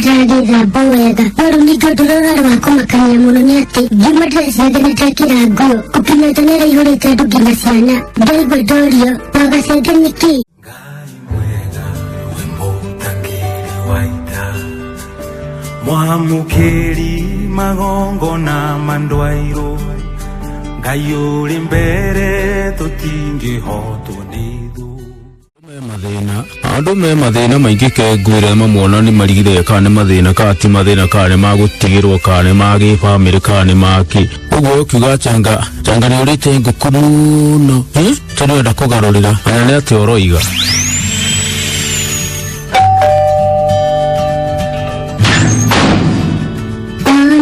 Ndĩragĩthamba wega, no rĩu ningĩ ũndũ ũrĩa ũrarĩ wa kũmakania mũno nĩ atĩ ngiuma ndĩreciria nĩ ndekĩra nguo gũkinya nja nĩ ĩraihũrĩte andũ nginya ciana. Ndaigua ndorio wagacenge nĩkĩ. Ngai mwega wĩ mũtangĩri wa ita, mwamũkĩri magongona ma ndwairũ, Ngai ũrĩ mbere tũtingĩhotwo nĩ thũ. Andũ me mathĩna maingĩ ke ngwĩre mamwona nĩ marigire kana nĩ mathĩna kana ti mathĩna kana nĩ magũtigĩrwo kana nĩ ma gĩbamĩrĩ kana nĩ makĩ. Ũguo ũkiuga changa changa nĩ ũrĩte ngũkũ mũno tondũ ũrenda kũgarũrĩra kana nĩ atĩa ũroiga.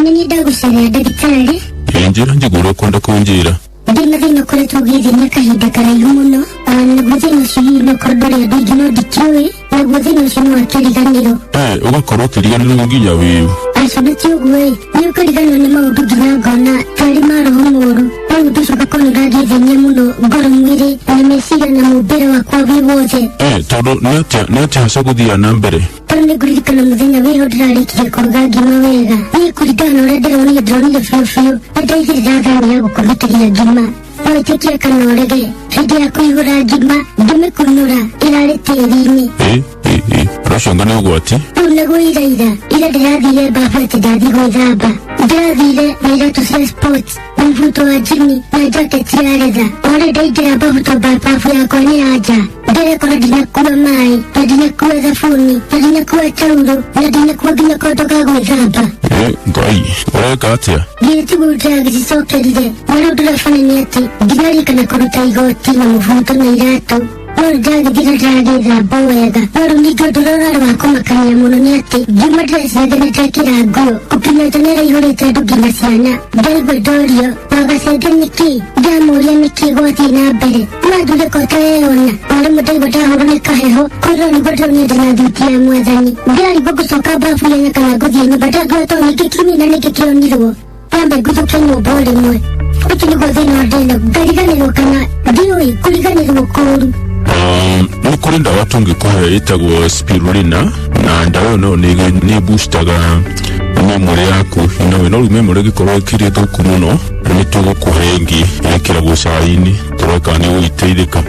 Nĩ niĩ ndagũcerera ndagĩtarĩ. Njĩra njigua ũrĩa ũkwenda kũnjĩra. Ndĩ na thĩna ũkoretwo ũgĩthĩnia kahinda karaihu mũno. Naguo thĩna ũcio hihi no ũkorwo ndũrĩ andũ aingĩ no ndikĩũĩ. Naguo thĩna ũcio nĩ wa kĩriganĩro. Ũgakorwo ũkĩriganĩrwo nginya wĩũ. Aca na ti ũguo ĩ, nĩ ũkariganĩrwo nĩ maũndũ nginya ngona tarĩ ma roho mũũru. No ũndũ ũcio ũgakorwo nĩ ũrangĩthĩnia mũno ngoro, mwĩrĩ na meciria na mũmbĩre wakwa wĩ wothe. Tondũ nĩ atĩa haca gũthiaga na mbere? Tondũ nĩ ngũririkana mũthenya wĩho ndĩrarĩkirie kũruga ngima wega. Niĩ kũringana na ũrĩa ndĩronire ndĩronire biũ biũ nĩ ndaigĩrĩra thani ya gũkunĩkĩria ngima. No ĩtĩkie kana ũrege, hĩndĩ ya kũihũra ngima ngĩmĩkunũra ĩrarĩ tĩri-inĩ. Ũcio anga nĩ ũgwati. Rĩu nĩguo iraira ira ndĩrathire babu atĩ ndathiĩ gwĩthamba. Ndĩrathire na iratũ cia sports na mũbuto wa jini na jacket ya letha. Ore ndaingĩra babu to babu yakwa nĩ ya nja. Ndĩrekora ndinakua maĩ na ndinakua thabuni na ndinakua tauro na ndinakua nginya kondo ga gwĩthamba. Ngai ũreka atĩa? Githĩ tiguo ndĩragĩcicokerire. Na rĩu ndĩrabana nĩ atĩ ndinarikana kũruta igoti na mũbuto na iratũ. No ndĩragĩthire ndĩragĩthamba wega. No rĩu ningĩ ũndũ ũrĩa ũrarĩ wa kũmakania mũno nĩ atĩ ngiuma ndĩreciria nĩ ndekĩra nguo gũkinya nja nĩ ĩraihũrĩte andũ nginya ciana. Ndaigua ndorio wagacenge nĩkĩ. Ndamũria nĩkĩ gwathiĩ na mbere. Mandure ko ũtareyona. O rĩmwe ndaigua ndahũrwo nĩ kaheho kwĩrwo nĩguo ndĩronire ndĩna thuti ya mwathani. Ndĩrarigwo ngũcoka babu ihenya kana ngũthiĩ nyũmba. Ndangĩoya tondũ ningĩ kiumia nĩkĩ kĩonirwo. Nyambe ngũthũke nyũmba o rĩmwe. Ũcio nĩguo thĩna ũrĩa ndĩnaguo. Ngariganĩrwo kana ndiũĩ kũriganĩrwo kũũru. Nĩ kũrĩ ndawa tũngĩkũhe ĩtagwo spirulina na ndawa ĩyo nayo nĩ boostaga memory yaku. No rĩu memory ĩngĩkorwo ĩkĩrĩ thũku mũno nĩ tũgũkũhe ĩngĩ ĩkĩragwo cai-inĩ tũrore kana nĩ ũgũgĩteithĩka.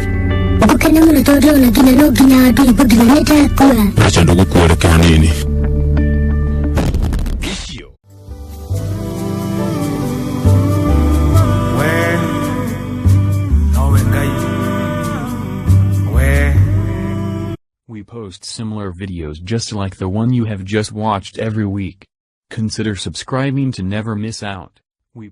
Ngũkena mũno tondũ ndĩrona nginya no nginya andũ aingĩ nginya nĩ ndakua. Aca ndũgũkua reke hanini. We nowe Ngai we. We post similar videos just like the one you have just watched every week. Consider subscribing to never miss out. We